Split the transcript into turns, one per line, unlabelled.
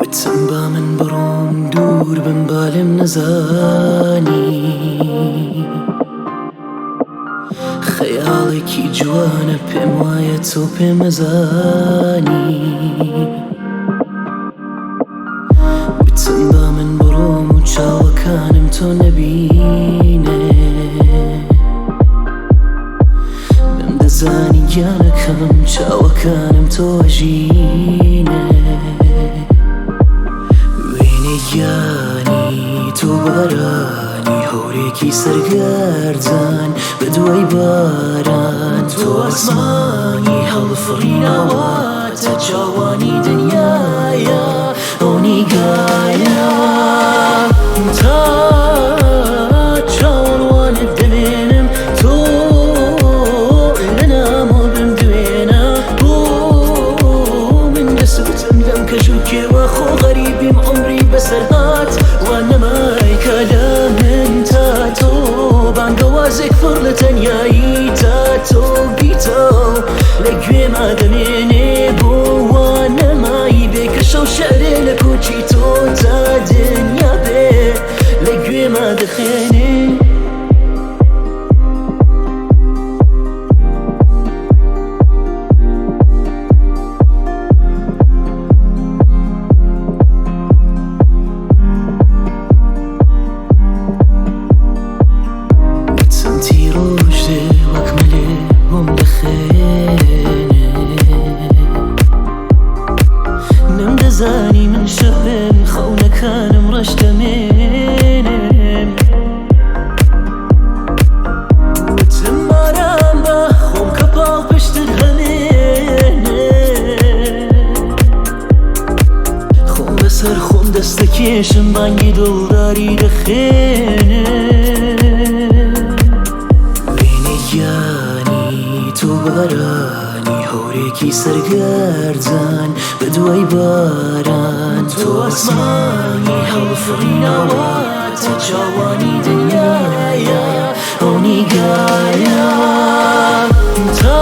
وتم با من بڕۆم دوور بم با لێم نەزانی. خەیاڵێکی جوانە پێم وایە تۆ پێمەزانی. وتم با من بڕۆم و چاوەکانم تۆ نەبینێ. نەمدەزانی گیانەکەم چاوەکانم تۆ ئەژینێ. وێنەی گیانی تۆ بارانی هەورێکی سەرگەردان بە دوای باران. تۆ ئاسمانی هەڵفڕیناواتە چاوانی دنیایە ئەو نیگایە. تا چاوەڕوانت دەمێنم تۆ لە نامۆ بم دوێنە. بۆ من دەسوتم لەم کەژ و کێوە خۆ غەریبیم عومری بەسەر هات وا نەمای کە لە من تا تۆ بانگەوازێک پڕ لە تەنیایی تا تۆ بیتەو لە گوێما دەمێنێ. بۆ وا نەمای بێ کەشە و شعرێ لە کۆچی تۆ تا دنیا بێ لە گوێما دەخێنێ. وتم تیرۆژ دێ وەک مەلێ بۆم دەخێنێ. نەمدەزانی من شەپێم خەونەکانم ڕەش دەمێنێم. وتم ئارام بە خۆم کە پاڵپشتت هەمێنێ. خۆم بەسەر خۆم دەستەکێشم بانگی دڵداری دەخێنێ. وێنەی گیانی تۆ بارانی هەورێکی سەرگەردان بە دوای باران. تۆ ئاسمانی هەڵفڕیناواتە چاوانی دنیایە ئەو نیگایە. تا